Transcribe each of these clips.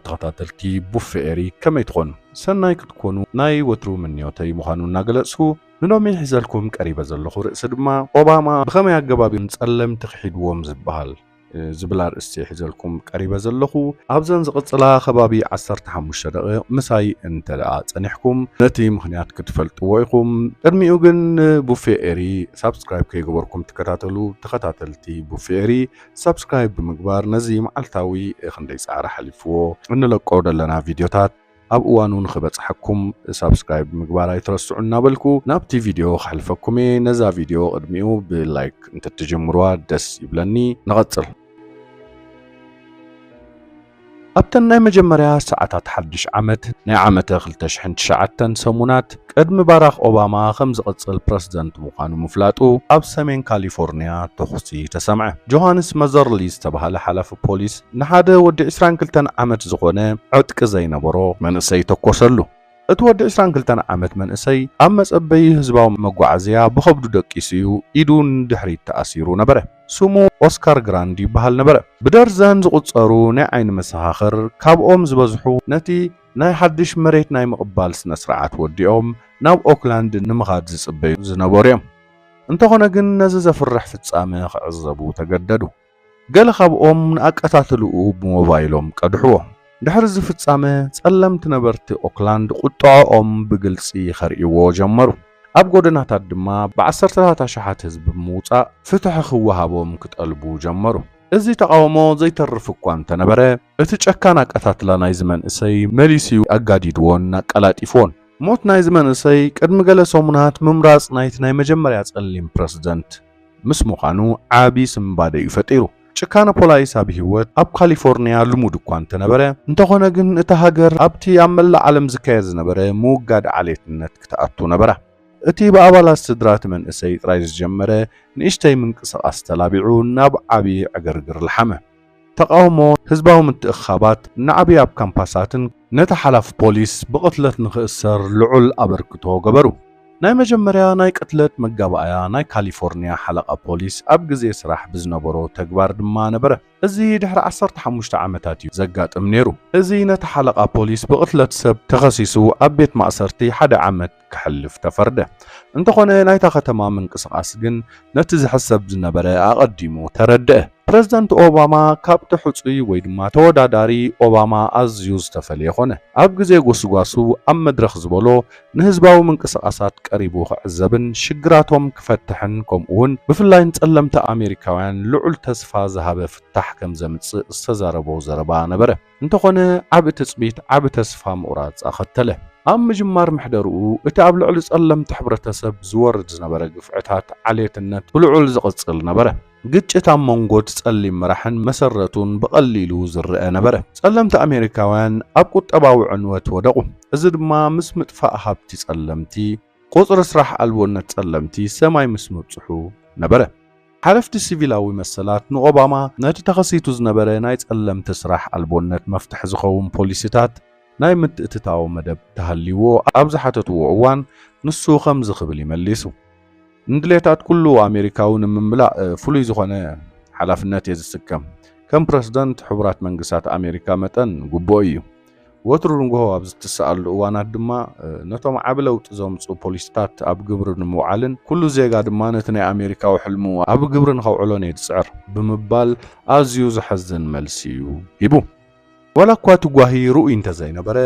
ተኸታተልቲ ቡፌ ኤሪ ከመይ ትኾኑ? ሰናይ ክትኮኑ ናይ ወትሩ ምንዮተይ ምዃኑ እናገለጽኩ፣ ንሎሚ ሒዘልኩም ቀሪበ ዘለኹ ርእሲ ድማ ኦባማ ብኸመይ ኣገባብ እዮም ጸለምቲ ክሒድዎም ዝበሃል ዝብል ኣርእስቲ ሒዘልኩም ቀሪበ ዘለኹ። ኣብዘን ዝቕጽላ ከባቢ ዓሰርተ ሓሙሽተ ደቂቕ ምሳይ እንተ ደኣ ጸኒሕኩም ነቲ ምኽንያት ክትፈልጥዎ ኢኹም። ቅድሚኡ ግን ቡፌ ኤሪ ሳብስክራይብ ከይገበርኩም ትከታተሉ ተኸታተልቲ ቡፌ ኤሪ ሳብስክራይብ ብምግባር ነዚ መዓልታዊ ክንደይ ጻዕሪ ሓሊፍዎ እንለቆ ዘለና ቪድዮታት ኣብ እዋኑ ንኽበጽሓኩም ሳብስክራይብ ምግባር ኣይትረስዑ እናበልኩ ናብቲ ቪድዮ ከሕልፈኩም እየ። ነዛ ቪድዮ ቅድሚኡ ብላይክ እንተትጅምሩዋ ደስ ይብለኒ። ንቐጽል። ኣብተን ናይ መጀመርያ ሰዓታት ሓድሽ ዓመት ናይ ዓመተ ክልተ ሽሕን ትሽዓተን ሰሙናት ቅድሚ ባራክ ኦባማ ከም ዝቕጽል ፕረሲደንት ምዃኑ ምፍላጡ ኣብ ሰሜን ካሊፎርንያ ተኹሲ ተሰምዐ። ጆሃንስ መዘርሊ ዝተባህለ ሓላፊ ፖሊስ ንሓደ ወዲ ዕስራን ክልተን ዓመት ዝኾነ ዕጥቂ ዘይነበሮ መንእሰይ ተኮሰሉ። እቲ ወዲ ዕስራን ክልተን ዓመት መንእሰይ ኣብ መጸበዪ ህዝባዊ መጓዓዝያ ብኸብዱ ደቂሱ እዩ፣ ኢዱ ንድሕሪት ተኣሲሩ ነበረ። ስሙ ኦስካር ግራንድ ይበሃል ነበረ። ብደርዘን ዝቑጸሩ ናይ ዓይኒ መሰኻኽር ካብኦም ዝበዝሑ ነቲ ናይ ሓድሽ መሬት ናይ ምቕባል ስነ ስርዓት ወዲኦም ናብ ኦክላንድ ንምኻድ ዝጽበዩ ዝነበሩ እዮም። እንተኾነ ግን ነዚ ዘፍርሕ ፍጻመ ክዕዘቡ ተገደዱ። ገለ ካብኦም ንኣቀታትልኡ ብሞባይሎም ቀድሕዎ። ድሕሪ እዚ ፍጻመ ጸለምቲ ነበርቲ ኦክላንድ ቁጥዐኦም ብግልጺ ከርእይዎ ጀመሩ። ኣብ ጎደናታት ድማ ብዓሰርተታት ኣሽሓት ህዝቢ ብምውጻእ ፍትሒ ክወሃቦም ክጠልቡ ጀመሩ። እዚ ተቓውሞ ዘይተርፍ እኳ እንተነበረ፣ እቲ ጨካን ኣቀታትላ ናይዚ መንእሰይ መሊሱ ኣጋዲድዎን ኣቀላጢፍዎን። ሞት ናይዚ መንእሰይ ቅድሚ ገለ ሰሙናት ምምራጽ ናይቲ ናይ መጀመርያ ጸሊም ፕረሲደንት ምስ ምዃኑ ዓቢ ስንባደ እዩ ፈጢሩ። ጭካነ ፖላይስ ኣብ ህይወት ኣብ ካሊፎርንያ ልሙድ እኳ እንተነበረ፣ እንተኾነ ግን እታ ሃገር ኣብቲ ኣብ መላእ ዓለም ዝካየድ ዝነበረ ምውጋድ ዓሌትነት ክትኣቱ ነበራ። እቲ ብኣባላት ስድራ እቲ መንእሰይ ጥራይ ዝጀመረ ንእሽተይ ምንቅስቓስ ተላቢዑ ናብ ዓቢ ዕግርግር ለሓመ። ተቓውሞ፣ ህዝባዊ ምትእኽኻባት፣ ናዕቢ ኣብ ካምፓሳትን ነቲ ሓላፊ ፖሊስ ብቕትለት ንኽእሰር ልዑል ኣበርክቶ ገበሩ። ናይ መጀመርያ ናይ ቅትለት መጋባእያ ናይ ካሊፎርንያ ሓለቓ ፖሊስ ኣብ ግዜ ስራሕ ብዝነበሮ ተግባር ድማ ነበረ። እዚ ድሕሪ ዓሰርተ ሓሙሽተ ዓመታት እዩ ዘጋጥም ነይሩ። እዚ ነቲ ሓለቓ ፖሊስ ብቕትለት ሰብ ተኸሲሱ ኣብ ቤት ማእሰርቲ ሓደ ዓመት ከሕልፍ ተፈርደ። እንተኾነ ናይታ ከተማ ምንቅስቓስ ግን ነቲ ዝሕሰብ ዝነበረ ኣቐዲሙ ተረድአ። ፕረዚደንት ኦባማ ካብቲ ሕጹይ ወይ ድማ ተወዳዳሪ ኦባማ ኣዝዩ ዝተፈልየ ኾነ። ኣብ ግዜ ጎስጓሱ ኣብ መድረኽ ዝበሎ ንህዝባዊ ምንቅስቓሳት ቀሪቡ ክዕዘብን ሽግራቶም ክፈትሕን ከምኡ እውን ብፍላይ ንጸለምቲ ኣሜሪካውያን ልዑል ተስፋ ዝሃበ ፍታሕ ከም ዘምጽእ ዝተዛረቦ ዘረባ ነበረ። እንተኾነ ዓቢ ትጽቢት ዓቢ ተስፋ ምቑራጽ ኣኸተለ። ኣብ ምጅማር ምሕደርኡ እቲ ኣብ ልዕሊ ጸለምቲ ሕብረተሰብ ዝወርድ ዝነበረ ግፍዕታት ዓሌትነት ብልዑል ዝቕጽል ነበረ። ግጭት ኣብ መንጎ እቲ ጸሊም መራሕን መሰረቱን ብቐሊሉ ዝረአ ነበረ። ጸለምቲ ኣሜሪካውያን ኣብ ቁጠባዊ ዕንወት ወደቑ። እዚ ድማ ምስ ምጥፋእ ሃብቲ ጸለምቲ ቁጽሪ ስራሕ ኣልቦነት ጸለምቲ ሰማይ ምስ ምብጽሑ ነበረ። ሓለፍቲ ሲቪላዊ መሰላት ንኦባማ ነቲ ተኸሲቱ ዝነበረ ናይ ጸለምቲ ስራሕ ኣልቦነት መፍትሒ ዝኸውን ፖሊሲታት ናይ ምትእትታው መደብ ተሃልይዎ ኣብ ዝሓተትዎ እዋን ንሱ ከምዚ ክብል እዩ መሊሱ። ንድሌታት ኩሉ ኣሜሪካዊ ንምምላእ ፍሉይ ዝኾነ ሓላፍነት እየ ዝስከም። ከም ፕረሲደንት ሕቡራት መንግስታት ኣሜሪካ መጠን ግቡእ እዩ። ወትሩ ንግሆ ኣብ ዝትስኣሉ እዋናት ድማ ነቶም ዓቢ ለውጢ ዘምጽኡ ፖሊሲታት ኣብ ግብሪ ንምውዓልን ኩሉ ዜጋ ድማ ነቲ ናይ ኣሜሪካዊ ሕልሙ ኣብ ግብሪ ንኸውዕሎን እየ ዝጽዕር ብምባል ኣዝዩ ዘሐዝን መልሲ እዩ ሂቡ። ዋላ እኳ እቲ ጓሂ ርኡይ እንተዘይነበረ፣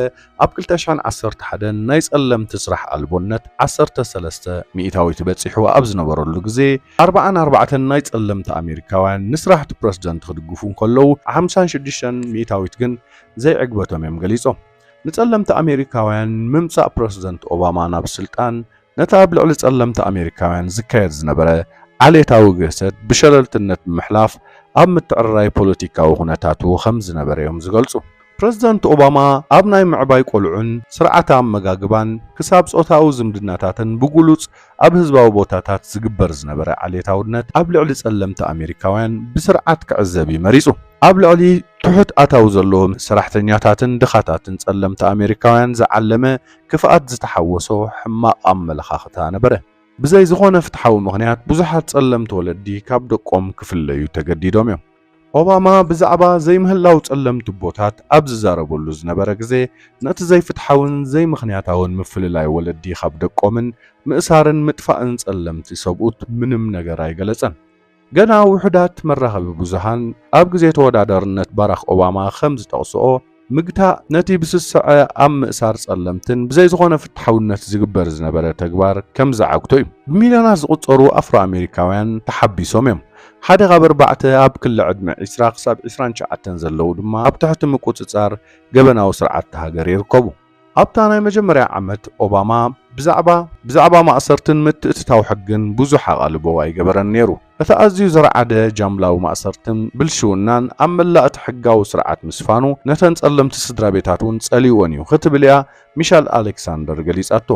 ኣብ ክልተ ሽሕን ዓሰርተ ሓደን ናይ ጸለምቲ ስራሕ ኣልቦነት ዓሰርተ ሰለስተ ሚእታዊት በጺሑ ኣብ ዝነበረሉ ግዜ፣ ኣርብዓን ኣርባዕተን ናይ ጸለምቲ ኣሜሪካውያን ንስራሕቲ ፕረሲደንት ክድግፉ እንከለዉ፣ ሓምሳን ሽዱሽተን ሚእታዊት ግን ዘይዕግበቶም እዮም ገሊጾም። ንጸለምቲ ኣሜሪካውያን ምምጻእ ፕረሲደንት ኦባማ ናብ ስልጣን፣ ነቲ ኣብ ልዕሊ ጸለምቲ ኣሜሪካውያን ዝካየድ ዝነበረ ዓሌታዊ ግህሰት ብሸለልትነት ብምሕላፍ ኣብ ምትዕርራይ ፖለቲካዊ ኩነታቱ ከም ዝነበረ እዮም ዝገልጹ። ፕረዚደንት ኦባማ ኣብ ናይ ምዕባይ ቆልዑን ስርዓተ ኣመጋግባን ክሳብ ጾታዊ ዝምድናታትን ብግሉጽ ኣብ ህዝባዊ ቦታታት ዝግበር ዝነበረ ዓሌታውነት ኣብ ልዕሊ ጸለምቲ ኣሜሪካውያን ብስርዓት ክዕዘብ እዩ መሪጹ። ኣብ ልዕሊ ትሑት ኣታዊ ዘለዎም ሰራሕተኛታትን ድኻታትን ጸለምቲ ኣሜሪካውያን ዝዓለመ ክፍኣት ዝተሓወሶ ሕማቕ ኣመለኻኽታ ነበረ። ብዘይ ዝኾነ ፍትሓዊ ምኽንያት ብዙሓት ጸለምቲ ወለዲ ካብ ደቆም ክፍለዩ ተገዲዶም እዮም። ኦባማ ብዛዕባ ዘይምህላው ጸለምቲ ኣቦታት ኣብ ዝዛረበሉ ዝነበረ ግዜ፣ ነቲ ዘይፍትሓውን ዘይምኽንያታውን ምፍልላይ ወለዲ ካብ ደቆምን ምእሳርን ምጥፋእን ጸለምቲ ሰብኡት ምንም ነገር ኣይገለጸን። ገና ውሑዳት መራኸቢ ብዙሃን ኣብ ግዜ ተወዳዳርነት ባራክ ኦባማ ከም ዝጠቕስኦ፣ ምግታእ ነቲ ብስስዐ ኣብ ምእሳር ጸለምትን ብዘይ ዝኾነ ፍትሓውነት ዝግበር ዝነበረ ተግባር ከም ዝዓግቶ እዩ። ብሚልዮናት ዝቑጸሩ ኣፍሮ ኣሜሪካውያን ተሓቢሶም እዮም። ሓደ ካብ ኣርባዕተ ኣብ ክሊ ዕድመ ዒስራ ክሳብ ዒስራን ትሽዓተን ዘለዉ ድማ ኣብ ትሕቲ ምቁጽጻር ገበናዊ ስርዓት እታ ሃገር ይርከቡ። ኣብታ ናይ መጀመርያ ዓመት ኦባማ ብዛዕባ ብዛዕባ ማእሰርትን ምትእትታው ሕግን ብዙሕ ኣቓልቦ ኣይገበረን ነይሩ። እቲ ኣዝዩ ዝረዓደ ጃምላዊ ማእሰርትን ብልሽውናን ኣብ መላእ እቲ ሕጋዊ ስርዓት ምስፋኑ፣ ነተን ጸለምቲ ስድራ ቤታት እውን ጸልይወን እዩ ክትብል እያ ሚሻል ኣሌክሳንደር ገሊጻቶ።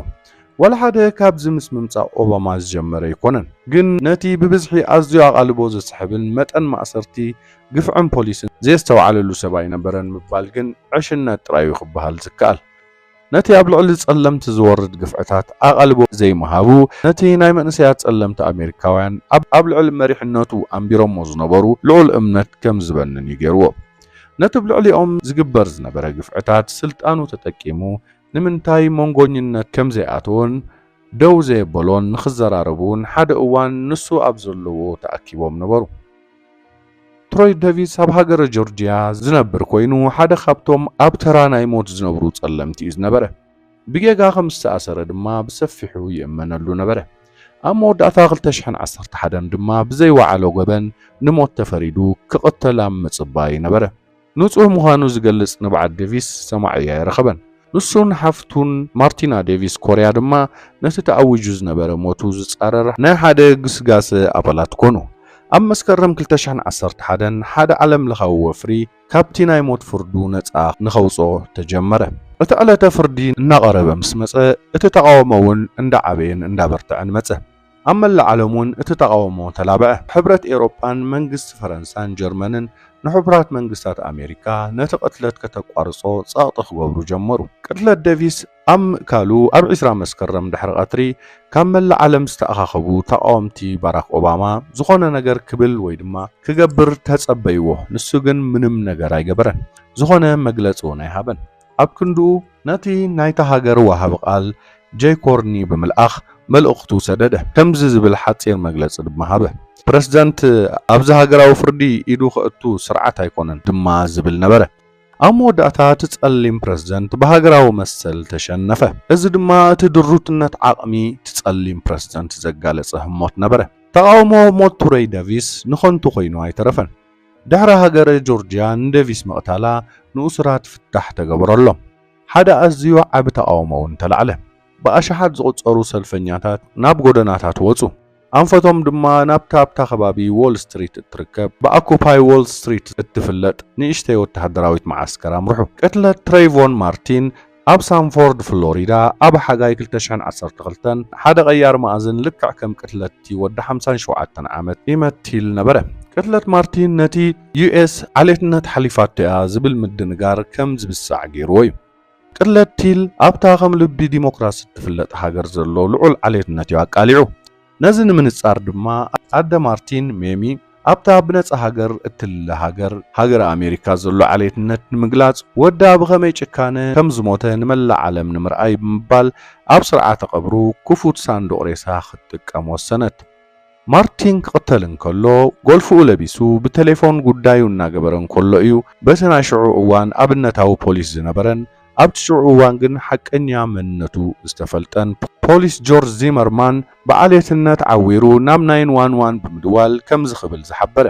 ዋላ ሓደ ካብዚ ምስ ምምጻእ ኦባማ ዝጀመረ ኣይኮነን፣ ግን ነቲ ብብዝሒ ኣዝዩ ኣቓልቦ ዝስሕብን መጠን ማእሰርቲ ግፍዕን ፖሊስን ዘየስተውዓለሉ ሰብ ኣይነበረን ምባል ግን ዕሽነት ጥራይ እዩ ክበሃል ዝከኣል። ነቲ ኣብ ልዕሊ ጸለምቲ ዝወርድ ግፍዕታት ኣቓልቦ ዘይምሃቡ፣ ነቲ ናይ መንእሰያት ጸለምቲ ኣሜሪካውያን ኣብ፣ ኣብ ልዕሊ መሪሕነቱ ኣንቢሮሞ ዝነበሩ ልዑል እምነት ከም ዝበንን እዩ ገይርዎ። ነቲ ኣብ ልዕሊኦም ዝግበር ዝነበረ ግፍዕታት ስልጣኑ ተጠቂሙ ንምንታይ መንጎኝነት ከም ዘይኣተዎን ደው ዘየበሎን ንኽዘራረቡ እውን ሓደ እዋን ንሱ ኣብ ዘለዎ ተኣኪቦም ነበሩ። ትሮይ ደቪስ ኣብ ሃገረ ጆርጅያ ዝነብር ኮይኑ፣ ሓደ ካብቶም ኣብ ተራ ናይ ሞት ዝነብሩ ጸለምቲ እዩ ዝነበረ። ብጌጋ ከም ዝተኣሰረ ድማ ብሰፊሑ ይእመነሉ ነበረ። ኣብ መወዳእታ ክልተ ሽሕን ዓሰርተ ሓደን ድማ ብዘይወዓሎ ገበን ንሞት ተፈሪዱ ክቕተል ኣብ ምጽባይ ነበረ። ንጹህ ምዃኑ ዝገልጽ ንብዓት ደቪስ ሰማዒ ኣይረኸበን። ንሱን ሓፍቱን ማርቲና ደቪስ ኮርያ ድማ ነቲ ተኣዊጁ ዝነበረ ሞቱ ዝጻረር ናይ ሓደ ግስጋሰ ኣባላት ኮኑ። ኣብ መስከረም ክልተ ሽሕን ዓሰርተ ሓደን ሓደ ዓለምለኻዊ ወፍሪ ካብቲ ናይ ሞት ፍርዱ ነጻ ንኸውጽኦ ተጀመረ። እቲ ዕለተ ፍርዲ እናቐረበ ምስ መጸ፣ እቲ ተቓውሞ እውን እንዳዓበየን እንዳበርትዐን መጸ። ኣብ መላእ ዓለም እውን እቲ ተቓውሞ ተላብዐ። ሕብረት ኤውሮጳን መንግስቲ ፈረንሳን ጀርመንን ንሕቡራት መንግስታት ኣሜሪካ ነቲ ቅትለት ከተቋርጾ ጸቕጢ ክገብሩ ጀመሩ። ቅትለት ደቪስ ኣብ ምእካሉ፣ ኣብ ዒስራ መስከረም ድሕሪ ቀትሪ ካብ መላእ ዓለም ዝተኣኻኸቡ ተቓወምቲ ባራክ ኦባማ ዝኾነ ነገር ክብል ወይ ድማ ክገብር ተጸበይዎ። ንሱ ግን ምንም ነገር ኣይገበረን። ዝኾነ መግለጺ እውን ኣይሃበን። ኣብ ክንድኡ ነቲ ናይታ ሃገር ወሃቢ ቃል ጀይ ኮርኒ ብምልኣኽ መልእኽቱ ሰደደ። ከምዚ ዝብል ሓጺር መግለጺ ድማ ሃበ። ፕረዚደንት ኣብዚ ሃገራዊ ፍርዲ ኢዱ ከእቱ ስርዓት ኣይኮነን ድማ ዝብል ነበረ። ኣብ መወዳእታ እቲ ጸሊም ፕረዚደንት ብሃገራዊ መሰል ተሸነፈ። እዚ ድማ እቲ ድሩትነት ዓቕሚ እቲ ጸሊም ፕረዚደንት ዘጋለጸ ህሞት ነበረ። ተቓውሞ ሞት ትሮይ ደቪስ ንኸንቱ ኮይኑ ኣይተረፈን። ድሕሪ ሃገረ ጆርጅያ ንደቪስ ምቕታላ፣ ንእሱራት ፍታሕ ተገበረሎም። ሓደ ኣዝዩ ዓቢ ተቓውሞ እውን ተላዕለ። ብኣሽሓት ዝቑጸሩ ሰልፈኛታት ናብ ጎደናታት ወጹ። ኣንፈቶም ድማ ናብታ ኣብታ ከባቢ ዎል ስትሪት እትርከብ ብኣኩፓይ ዎል ስትሪት እትፍለጥ ንእሽተይ ወተሃደራዊት መዓስከር ኣምርሑ። ቅትለት ትሬይቮን ማርቲን ኣብ ሳንፎርድ ፍሎሪዳ ኣብ ሓጋይ ክልተ ሽሕን ዓሰርተ ክልተን ሓደ ቀያር መኣዝን ልክዕ ከም ቅትለት እቲ ወዲ ሓምሳን ሸውዓተን ዓመት ኢመት ቲል ነበረ። ቅትለት ማርቲን ነቲ ዩ ኤስ ዓሌትነት ሓሊፋቶ እያ ዝብል ምድንጋር ከም ዝብሳዕ ገይርዎ እዩ። ቅትለት ቲል ኣብታ ከም ልቢ ዲሞክራሲ እትፍለጥ ሃገር ዘሎ ልዑል ዓሌትነት እዩ ኣቃሊዑ። ነዚ ንምንጻር ድማ ኣደ ማርቲን ሜሚ ኣብታ ብነጻ ሃገር እትልለ ሃገር፣ ሃገረ ኣሜሪካ ዘሎ ዓሌትነት ንምግላጽ ወዳ ብኸመይ ጭካነ ከም ዝሞተ ንመላእ ዓለም ንምርኣይ ብምባል ኣብ ስርዓተ ቀብሩ ክፉት ሳንዱቕ ሬሳ ክትጥቀም ወሰነት። ማርቲን ክቕተል እንከሎ፣ ጎልፍኡ ለቢሱ ብቴሌፎን ጉዳዩ እናገበረ እንከሎ እዩ በቲ ናይ ሽዑ እዋን ኣብነታዊ ፖሊስ ዝነበረን ኣብቲ ሽዑ እዋን ግን ሓቀኛ መንነቱ ዝተፈልጠን ፖሊስ ጆርጅ ዚመርማን ብዓሌትነት ዓዊሩ ናብ ናይን ዋን ዋን ብምድዋል ከምዚ ክብል ዝሓበረ።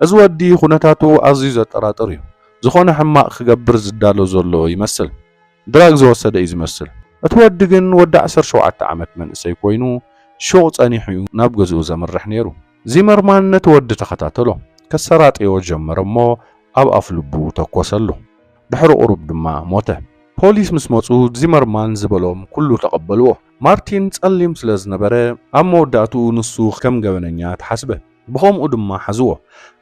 እዚ ወዲ ኩነታቱ ኣዝዩ ዘጠራጥር እዩ። ዝኾነ ሕማቕ ክገብር ዝዳሎ ዘሎ ይመስል። ድራግ ዝወሰደ እዩ ዝመስል። እቲ ወዲ ግን ወዲ ዓሰርተ ሸውዓተ ዓመት መንእሰይ ኮይኑ፣ ሹቕ ጸኒሑ እዩ ናብ ገዝኡ ዘምርሕ ነይሩ። ዚመርማን ነቲ ወዲ ተኸታተሎ። ከሰራጥዮ ጀመረ እሞ ኣብ ኣፍ ልቡ ተኮሰሉ። ድሕሪ ቁሩብ ድማ ሞተ። ፖሊስ ምስ መጹ ዚመርማን ዝበሎም ኩሉ ተቐበልዎ። ማርቲን ጸሊም ስለ ዝነበረ ኣብ መወዳእትኡ ንሱ ከም ገበነኛ ተሓስበ። ብኸምኡ ድማ ሓዝዎ።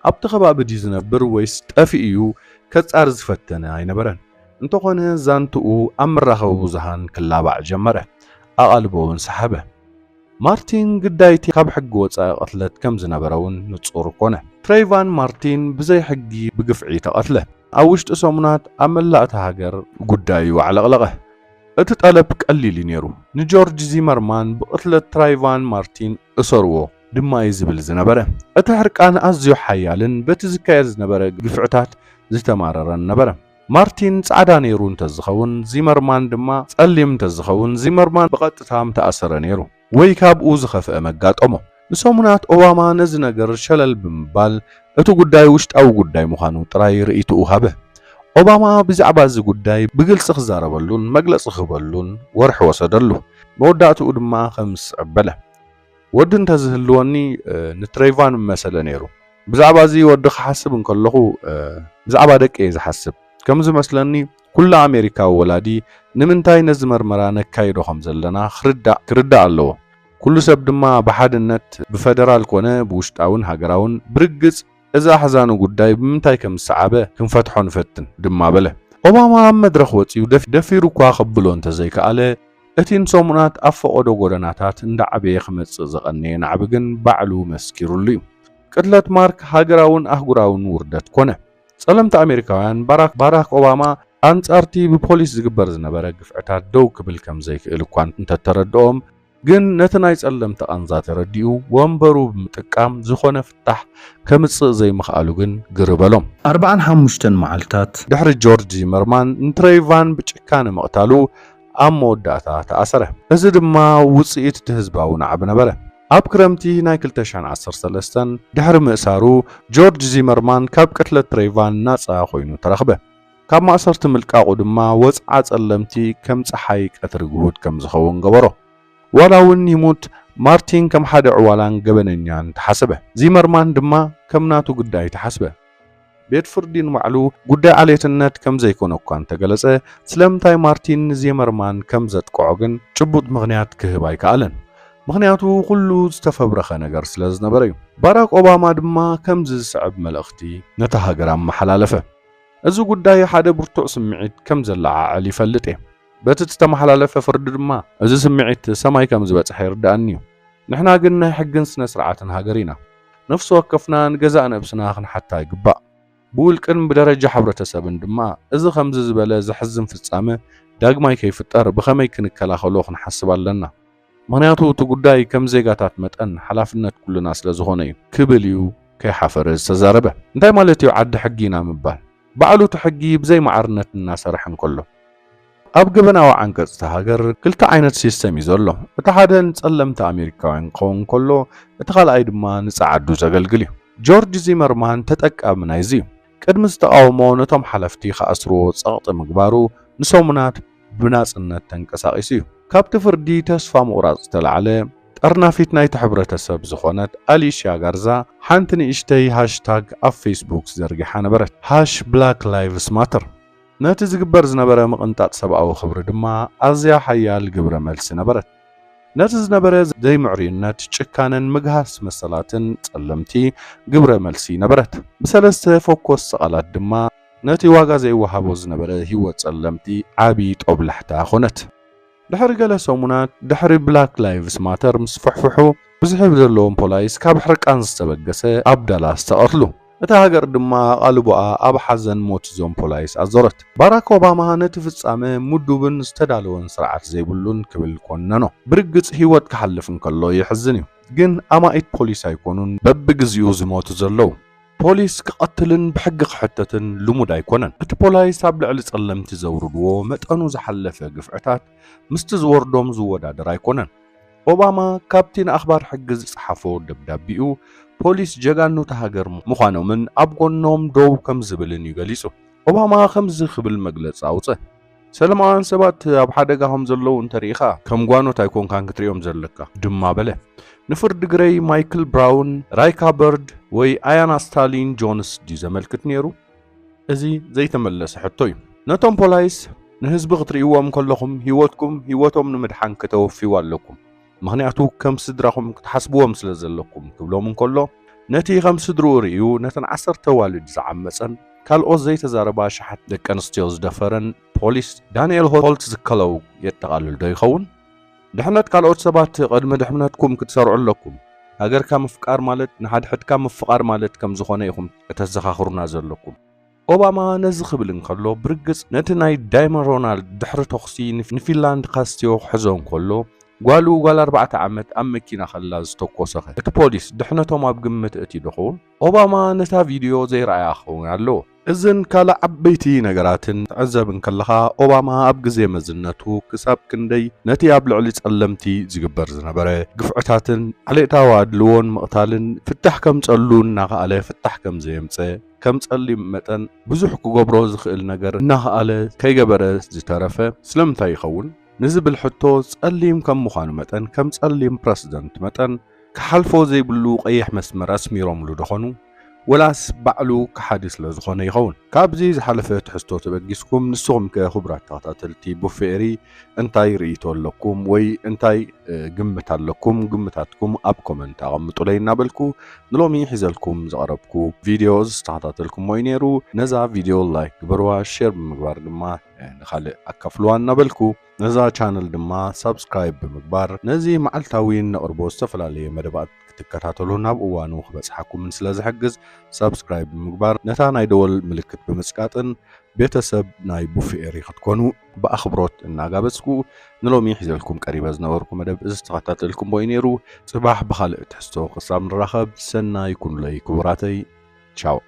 ኣብቲ ከባቢ ድዩ ዝነብር ወይስ ጠፊኡ እዩ ከጻሪ ዝፈተነ ኣይነበረን። እንተኾነ ዛንትኡ ኣብ መራኸቢ ብዙሃን ክላባዕ ጀመረ። ኣቓልቦ እውን ሰሓበ። ማርቲን ግዳይቲ ካብ ሕጊ ወጻኢ ቅትለት ከም ዝነበረ እውን ንጹር ኮነ። ትሬይቫን ማርቲን ብዘይ ሕጊ ብግፍዒ ተቐትለ። ኣብ ውሽጢ ሰሙናት ኣብ መላእ እታ ሃገር ጉዳዩ ኣዕለቕለቐ። እቲ ጠለብ ቀሊል እዩ ነይሩ። ንጆርጅ ዚመርማን ብቕትለት ትራይቫን ማርቲን እሰርዎ ድማ እዩ ዝብል ዝነበረ። እቲ ሕርቃን ኣዝዩ ሓያልን በቲ ዝካየድ ዝነበረ ግፍዕታት ዝተማረረን ነበረ። ማርቲን ጻዕዳ ነይሩ እንተዝኸውን፣ ዚመርማን ድማ ጸሊም እንተዝኸውን፣ ዚመርማን ብቐጥታ ምተኣሰረ ነይሩ ወይ ካብኡ ዝኸፍአ መጋጠሞ። ንሰሙናት ኦባማ ነዚ ነገር ሸለል ብምባል፣ እቲ ጉዳይ ውሽጣዊ ጉዳይ ምዃኑ ጥራይ ርእይትኡ ሃበ። ኦባማ ብዛዕባ እዚ ጉዳይ ብግልጺ ክዛረበሉን መግለጺ ክህበሉን ወርሒ ወሰደሉ። መወዳእትኡ ድማ ከም ዝስዕብ በለ። "ወዲ እንተዝህልወኒ፣ እ፣ ንትሬይቫን ምመሰለ ነይሩ። ብዛዕባ እዚ ወዲ ክሓስብ እንከለኹ፣ እ፣ ብዛዕባ ደቂ እየ ዝሓስብ። ከም ዝመስለኒ፣ ኩሉ ኣሜሪካዊ ወላዲ ንምንታይ ነዚ መርመራ ነካይዶ ከም ዘለና ክርዳእ፣ ክርዳእ ኣለዎ። ኩሉ ሰብ ድማ ብሓድነት፣ ብፈደራል ኮነ ብውሽጣውን ሃገራውን ብርግጽ እዚ ኣሕዛኒ ጉዳይ ብምንታይ ከም ዝሰዓበ ክንፈትሖ ንፈትን" ድማ በለ። ኦባማ ኣብ መድረኽ ወጺኡ ደፍ-፣ ደፊሩ እኳ ከብሎ እንተዘይከኣለ፣ እቲ ንሰሙናት ኣብ ፈቐዶ ጎደናታት እንዳዓበየ ክመጽእ ዝቐነየ ናዕቢ ግን ባዕሉ መስኪሩሉ እዩ። ቅትለት ማርክ ሃገራውን ኣህጉራውን ውርደት ኮነ። ጸለምቲ ኣሜሪካውያን ባራክ፣ ባራክ ኦባማ ኣንጻርቲ ብፖሊስ ዝግበር ዝነበረ ግፍዕታት ደው ክብል ከም ዘይክእል እኳ እንተተረድኦም፣ ግን ነቲ ናይ ጸለምቲ ቃንዛ ተረዲኡ፣ ወንበሩ ብምጥቃም ዝኾነ ፍታሕ ከምጽእ ዘይምኽኣሉ ግን ግር በሎም። ኣርብዓን ሓሙሽተን መዓልታት ድሕሪ ጆርጅ ዚመርማን ንትሬይቫን ብጭካነ ምቕታሉ፣ ኣብ መወዳእታ ተኣሰረ። እዚ ድማ ውጽኢት እቲ ህዝባዊ ናዕቢ ነበረ። ኣብ ክረምቲ ናይ ክልተ ሽሕን ዓሰርተ ሰለስተን ድሕሪ ምእሳሩ፣ ጆርጅ ዚመርማን ካብ ቅትለት ትሬይቫን ናጻ ኮይኑ ተረኽበ። ካብ ማእሰርቲ ምልቃቑ ድማ ወጽዓ ጸለምቲ ከም ጸሓይ ቀትሪ ግሁድ ከም ዝኸውን ገበሮ። ዋላ እውን ይሙት፣ ማርቲን ከም ሓደ ዕዋላን ገበነኛን ተሓሰበ። ዚመርማን ድማ ከም ናቱ ጉዳይ ተሓስበ። ቤት ፍርዲ ንባዕሉ ጉዳይ ዓሌትነት ከም ዘይኮነ እኳ እንተገለጸ፣ ስለምንታይ ማርቲን ንዚመርማን ከም ዘጥቅዖ ግን ጭቡጥ ምኽንያት ክህብ ኣይከኣለን። ምኽንያቱ ኩሉ ዝተፈብረኸ ነገር ስለ ዝነበረ እዩ። ባራክ ኦባማ ድማ ከምዚ ዝስዕብ መልእኽቲ ነታ ሃገር ኣመሓላለፈ። "እዚ ጉዳይ ሓደ ብርቱዕ ስምዒት ከም ዘለዓዕል ይፈልጥ እየ። በቲ ዝተመሓላለፈ ፍርዲ ድማ እዚ ስምዒት ሰማይ ከም ዝበጽሐ ይርድኣኒ እዩ። ንሕና ግን ናይ ሕግን ስነ ስርዓትን ሃገር ኢና። ነፍሲ ወከፍና ንገዛእ ነብስና ክንሓታ ይግባእ። ብውልቅን ብደረጃ ሕብረተሰብን ድማ እዚ ከምዚ ዝበለ ዘሕዝን ፍጻመ ዳግማይ ከይፍጠር ብኸመይ ክንከላኸሎ ክንሓስብ ኣለና። ምኽንያቱ እቲ ጉዳይ ከም ዜጋታት መጠን ሓላፍነት ኩልና ስለ ዝኾነ እዩ" ክብል እዩ ከይሓፈረ ዝተዛረበ። እንታይ ማለት እዩ ዓዲ ሕጊ ኢና ምባል? ባዕሉ እቲ ሕጊ ብዘይ ማዕርነት እናሰርሐ እንከሎ። ኣብ ገበናዊ ዓንቀጽ እታ ሃገር ክልተ ዓይነት ሲስተም እዩ ዘሎ። እቲ ሓደ ንጸለምቲ ኣሜሪካውያን ክኸውን ከሎ፣ እቲ ካልኣይ ድማ ንጸዓዱ ዘገልግል እዩ። ጆርጅ ዚመርማን ተጠቃሚ ናይዚ እዩ። ቅድሚ ዝተቓውሞ ነቶም ሓለፍቲ ክኣስርዎ ጸቕጢ ምግባሩ፣ ንሰሙናት ብናጽነት ተንቀሳቒሱ እዩ። ካብቲ ፍርዲ ተስፋ ምቑራጽ ዝተላዕለ፣ ጠርናፊት ናይቲ ሕብረተሰብ ዝኾነት ኣሊሽያ ጋርዛ ሓንቲ ንእሽተይ ሃሽታግ ኣብ ፌስቡክ ዘርጊሓ ነበረት፣ ሃሽ ብላክ ላይቭስ ማተር። ነቲ ዝግበር ዝነበረ ምቕንጣጥ ሰብኣዊ ክብሪ ድማ ኣዝያ ሓያል ግብረ መልሲ ነበረት። ነቲ ዝነበረ ዘይምዕሩይነት፣ ጭካነን ምግሃስ መሰላትን ጸለምቲ ግብረ መልሲ ነበረት። ብሰለስተ ፈኮስቲ ቃላት ድማ ነቲ ዋጋ ዘይወሃቦ ዝነበረ ህይወት ጸለምቲ ዓቢ ጦብላሕታ ኾነት። ድሕሪ ገለ ሰሙናት፣ ድሕሪ ብላክ ላይቭስ ማተር ምስ ፍሕፍሑ፣ ብዝሒ ዘለዎም ፖላይስ ካብ ሕርቃን ዝተበገሰ ኣብ ዳላስ ተቐትሉ። እታ ሃገር ድማ ኣቓልቦኣ ኣብ ሓዘን ሞት እዞም ፖላይስ ኣዞረት። ባራክ ኦባማ ነቲ ፍጻመ ምዱብን ዝተዳለወን ስርዓት ዘይብሉን ክብል ኮነኖ። ብርግጽ ህይወት ክሓልፍ እንከሎ የሕዝን እዩ። ግን ኣማኢት ፖሊስ ኣይኮኑን በብግዜኡ ዝሞቱ ዘለዉ። ፖሊስ ክቐትልን ብሕጊ ክሕተትን ልሙድ ኣይኮነን። እቲ ፖላይስ ኣብ ልዕሊ ጸለምቲ ዘውርድዎ መጠኑ ዝሓለፈ ግፍዕታት ምስቲ ዝወርዶም ዝወዳደር ኣይኮነን። ኦባማ ካብቲ ንኣኽባር ሕጊ ዝጸሓፎ ደብዳቤኡ፣ ፖሊስ ጀጋኑ እታ ሃገር ምዃኖምን ኣብ ጎኖም ደው ከም ዝብልን እዩ ገሊጹ። ኦባማ ከምዚ ክብል መግለጺ ኣውጽእ፣ "ሰላማውያን ሰባት ኣብ ሓደጋ ከም ዘለዉ እንተሪኢኻ፣ ከም ጓኖት ኣይኮንካን ክትሪኦም ዘለካ" ድማ በለ። ንፍርዲ ግረይ፣ ማይክል ብራውን፣ ራይካ በርድ ወይ ኣያና ስታሊን ጆንስ ድዩ ዘመልክት ነይሩ? እዚ ዘይተመለሰ ሕቶ እዩ። ነቶም ፖላይስ፣ "ንህዝቢ ክትርእይዎም ከለኹም፣ ህይወትኩም ህይወቶም ንምድሓን ከተወፍይዎ ኣለኩም። ምኽንያቱ ከም ስድራኹም ክትሓስብዎም ስለ ዘለኩም" ክብሎም እንከሎ፣ ነቲ ከም ስድርኡ ርእዩ ነተን ዓሰርተ ኣዋልድ ዝዓመጸን ካልኦት ዘይተዛረባ ኣሽሓት ደቂ ኣንስትዮ ዝደፈረን ፖሊስ ዳንኤል ሆልት ዝከለው የጠቓልል ዶ ይኸውን? ድሕነት ካልኦት ሰባት ቅድሚ ድሕነትኩም ክትሰርዑ ኣለኩም። ሃገርካ ምፍቃር ማለት ንሓድሕድካ ምፍቓር ማለት ከም ዝኾነ ኢኹም ከተዘኻኽሩና ዘለኩም። ኦባማ ነዚ ክብል እንከሎ፣ ብርግጽ ነቲ ናይ ዳይመን ሮናልድ ድሕሪ ተኹሲ ንፍ-፣ ንፊንላንድ ካስትዮ ክሕዞ እንከሎ፣ ጓሉ ጓል ኣርባዕተ ዓመት ኣብ መኪና ከላ ዝተኮሰ ኸ? እቲ ፖሊስ ድሕነቶም ኣብ ግምት እቲ ዶ ኸውን? ኦባማ ነታ ቪድዮ ዘይረኣያ ክኸውን ኣለዎ። እዝን ካልእ ዓበይቲ ነገራትን ትዕዘብ እንከለኻ፣ ኦባማ ኣብ ግዜ መዝነቱ ክሳብ ክንደይ ነቲ ኣብ ልዕሊ ጸለምቲ ዝግበር ዝነበረ ግፍዕታትን ዓሌታዊ ኣድልዎን ምቕታልን ፍታሕ ከምጸሉ እናኸኣለ ፍታሕ ከም ዘየምጸ፣ ከም ጸሊም መጠን ብዙሕ ክገብሮ ዝኽእል ነገር እናኸኣለ ከይገበረ ዝተረፈ ስለምንታይ ይኸውን? ንዝብል ሕቶ፣ ጸሊም ከም ምዃኑ መጠን፣ ከም ጸሊም ፕረሲደንት መጠን፣ ክሓልፎ ዘይብሉ ቀይሕ መስመር ኣስሚሮምሉ ዶ ኾኑ? ወላስ ባዕሉ ከሓዲ ስለ ዝኾነ ይኸውን? ካብዚ ዝሓለፈ ትሕዝቶ ተበጊስኩም፣ ንስኹም ከ ክቡራት ተኸታተልቲ ቡፌ ኤሪ እንታይ ርእይቶ ኣለኩም ወይ እንታይ፣ እ፣ ግምት ኣለኩም? ግምታትኩም ኣብ ኮመንት ኣቐምጡለይ እናበልኩ፣ ንሎሚ ሒዘልኩም ዝቐረብኩ ቪድዮ ዝተኸታተልኩሞ እዩ ነይሩ። ነዛ ቪድዮ ላይክ ግበርዋ፣ ሼር ብምግባር ድማ፣ እ፣ ንኻልእ ኣካፍልዋ እናበልኩ፣ ነዛ ቻነል ድማ ሳብስክራይብ ብምግባር፣ ነዚ መዓልታዊ እነቕርቦ ዝተፈላለየ መደባት ክትከታተሉ ናብ እዋኑ ክበጽሓኩምን ስለ ዝሕግዝ፣ ሳብስክራይብ ብምግባር፣ ነታ ናይ ደወል ምልክት ብምጽቃጥን ቤተሰብ ናይ ቡፌ ኤሪ ክትኮኑ ብኣኽብሮት እናጋበጽኩ፣ ንሎሚ ሒዘልኩም ቀሪበ ዝነበርኩ መደብ እዚ ዝተኸታተልኩምዎ እዩ ነይሩ። ጽባሕ ብኻልእ ትሕዝቶ ክሳብ ንራኸብ፣ ሰናይ ኩኑለይ ክቡራተይ። ቻው።